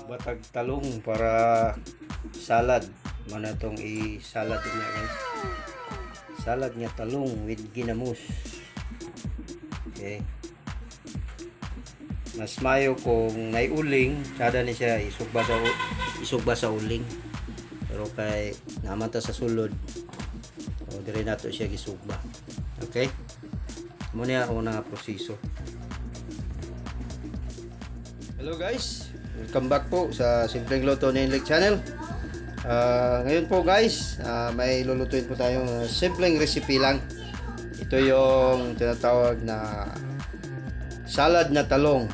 Batag talong para salad. Mana tong i-salad niya, guys. Salad nga talong with ginamos. Okay. Mas mayo kung naiuling, sada ni siya isugba sa uling. Pero kay naman ta sa sulod. O dire nato siya gisugba. Okay? Mo niya ang una nga proseso. Hello guys, welcome back po sa Simpleng Luto ni Enlik Channel. Ngayon po guys, may lulutuin po tayong simpleng recipe lang. Ito yung tinatawag na salad na talong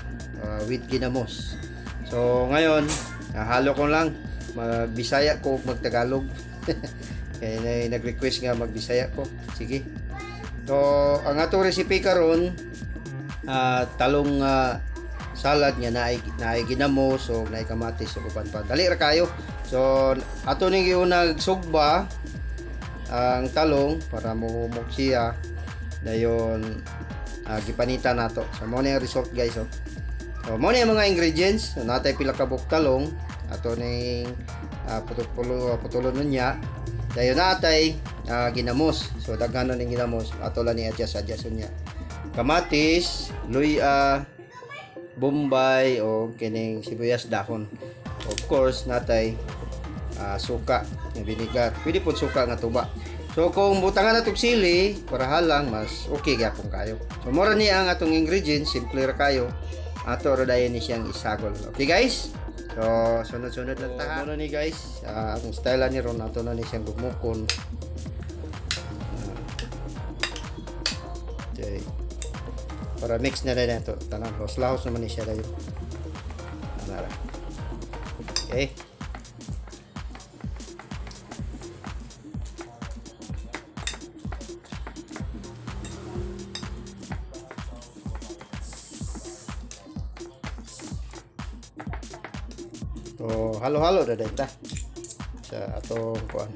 with ginamos. So ngayon, halo ko lang, magbisaya ko ug magtagalog. Kaya na nag-request nga magbisaya ko. Sige. So ang atong recipe karon, talong salad nga naay ginamos o naay kamatis o uban pa. Dali ra kayo. So ato ning giunag sugba ang talong para mohumok siya. Dayon gipanita nato. So mo ni ang result, guys, oh. So mo ni ang mga ingredients. So, natay pila ka buok talong ato ning putulo putulon niya. Dayon natay ginamos. So daghan ning ginamos, ato lang ni adjust adjust niya. Kamatis, luya, bombay o kining sibuyas dahon. Of course, natay suka nga vinegar. Pwede po suka nga tuba. So kung butangan na tog sili para halang, mas okay gyapon kayo. So mora ni ang atong ingredients, simple ra kayo. Ato ra dayon ni siyang isagol. Okay guys? So sunod-sunod lang ta. Mora ni guys, ang style ni ron, ato na ni siyang gumukon. Okay. Para mix na rin ito. Tanan, lahos naman ni siya dayon. Ano ra. Okay. So, halo-halo na din ta sa atong kuan.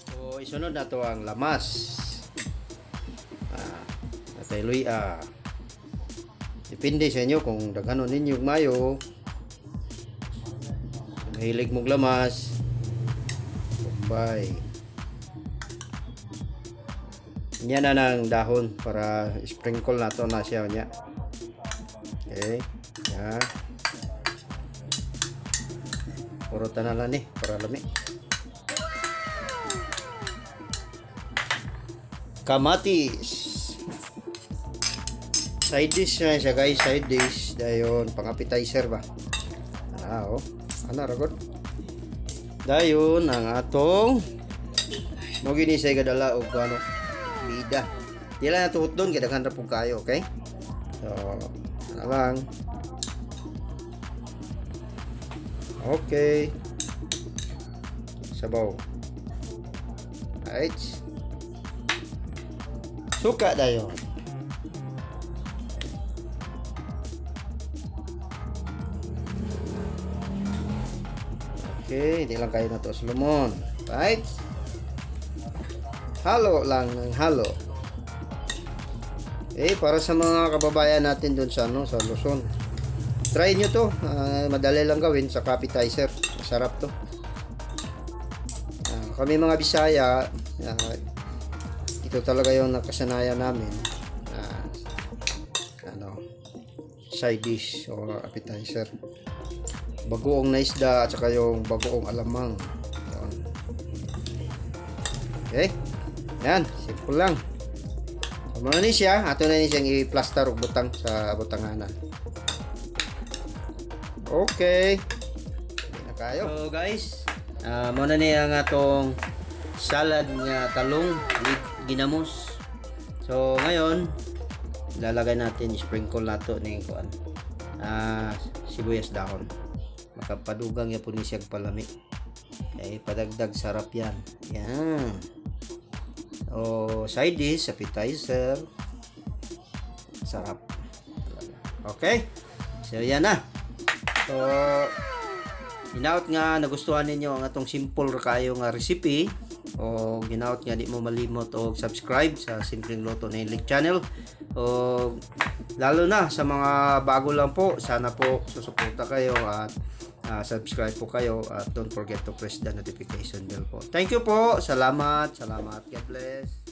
So, isunod na to ang lamas. Natay luya. Depende sa inyo kung daghanon ninyo og mayo. Kung mahilig mong lamas, bombay. Nya na ng dahon para sprinkle na to na siya niya. Okay. Ya. Puro tanan lang ni para lami. Kamatis. Side dish na siya guys, side dish. Dayon pang appetizer ba. Oh. Ana ra gud. Dayon ang atong mo gini siya gadala og ano, bida. Di lang natuhot doon kay daghan ra pud kayo, okay? So, ano lang. Okay. Sabaw. Right. Suka dayon. Okay, hindi lang kayo na to Solomon. Right? Halo lang ng halo. Eh, para sa mga kababayan natin doon sa ano, sa Luzon. Try nyo to. Madali lang gawin sa appetizer. Masarap to. Kami mga Bisaya, ito talaga yung nakasanayan namin. Ano, side dish o appetizer. Bagoong na isda at saka yung bagoong alamang. Yun. Okay? Yan, simple lang. So, muna ni siya, ato na ni siyang i-plaster og butang sa butanganan. Okay. Hindi na kayo. So guys, muna ni ang atong salad nga talong with ginamos. So ngayon, lalagay natin, sprinkle nato ni kuan. Sibuyas dahon. Makapadugang ya po ni siyang palami. Okay, padagdag sarap yan. Yan. O side dish, appetizer. Sarap. Okay? So yan na. So hinaot nga nagustuhan ninyo ang atong simple ra kayo nga recipe. O ginaot nga di mo malimot og subscribe sa Simpleng Luto ni Enlik Channel. O lalo na sa mga bago lang po, sana po susuporta kayo at subscribe po kayo at don't forget to press the notification bell po. Thank you po. Salamat. Salamat. God bless.